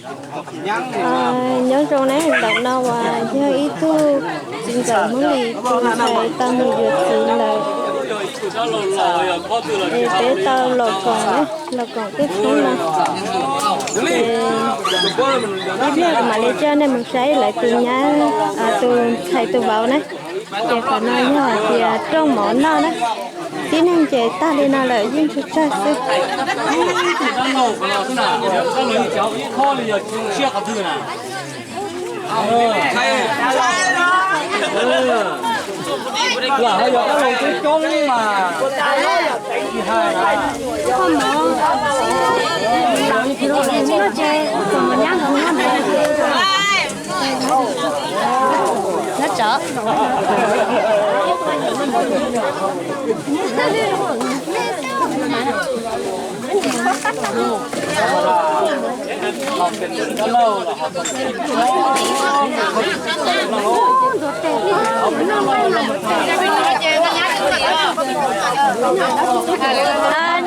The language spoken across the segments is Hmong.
Nyob zoo na, ntawm no uas yog ib tug txiv ntxawm Hmoob Lis tus ntxhais tau mus yuav txiv lawm, es peb tau los koom, los koom tej tshoob no. Ces ib pliag kuv mam li coj nej mus saib lawv tus nyab, tus ntxhais tus vauv na. Ces qhov no yog hais tias rooj mov noj na, tib neeg ces tag li no lawm yeej tsawg tsawg xwb.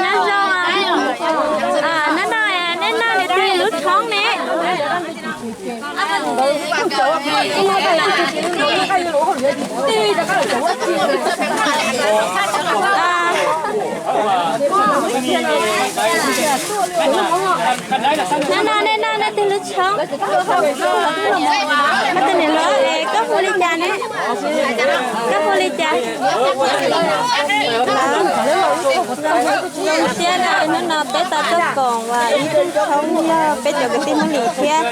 Nyob zoo, neb noj, neb noj li twg lub tshoob ne? Neb noj, neb noj, neb twg lub tshoob? Koj tus niam hluas, koj hu li cas ne? Koj hu li cas? Zoo siab na, hnub no peb tau tuaj koom uas ib tug tshoob yog peb cov kwv tij Hmoob Lis thiab.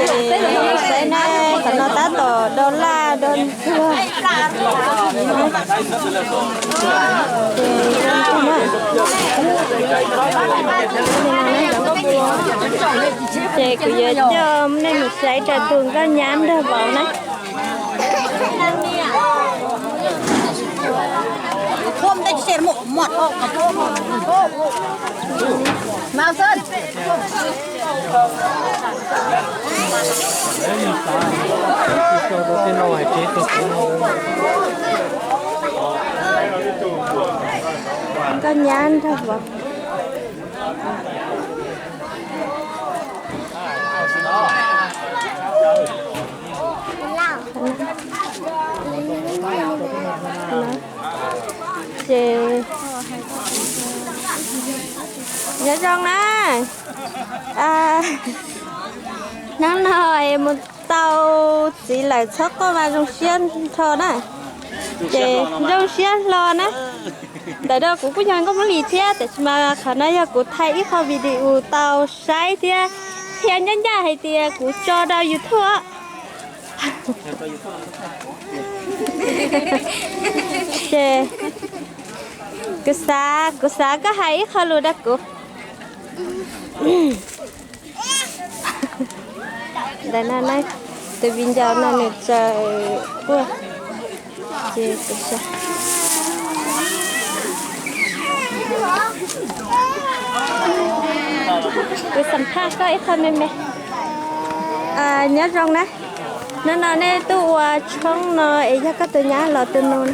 Ces saib na, qhov no tab tom do laj do ntsuag. Ces kuv yuav coj nej mus saib rau tus nkauj nyab nraug vauv na. Nkauj nyab nraug vauv. Ces nyob zoo na, hnub no es mus tau txiv lawm txhob quaj mas zoo siab nrho na. Ces zoo siab hlo na. Ntawm no kuv kuj yog nkauj Hmoob Lis thiab, tiam sis mas qhov no yog kuv thaij ib qho video tau saib thiab qhia ncaj ncaj hais tias kuv tso rau YouTube. Ces kuv xav, kuv xav koj hais ib qho lus rau kuv. Ntawm no na, tus viv ncaus no nws tsaws quaj, ces kuv xav, kuv xam phaj koj ib qho me me. Nyob zoo na, hnub no nej tuaj ua tshoob no es yog koj tus nyab los tus nus na?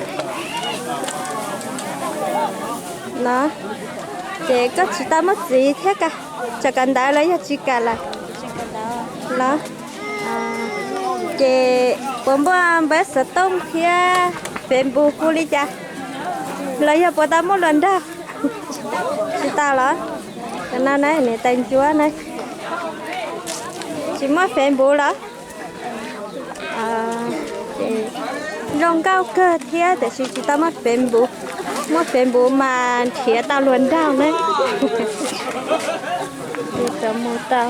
Los, ces koj tsis tau muaj txiv thiab ka, tsam kawm ntawv los yog tsis kam lawm? Los, ces puas muaj npawb xov tooj thiab Facebook hu li cas? Los yog puas tau muaj luag nrog? Tsis tau los? Tam no na niam tais ntsuab na, tsis muaj Facebook los? Ces zoo nkauj kawg thiab tiam sis tsis tau muaj Facebook. Muaj Facebook mas nrhiav tau luag nraug na. Ces tau mus tau.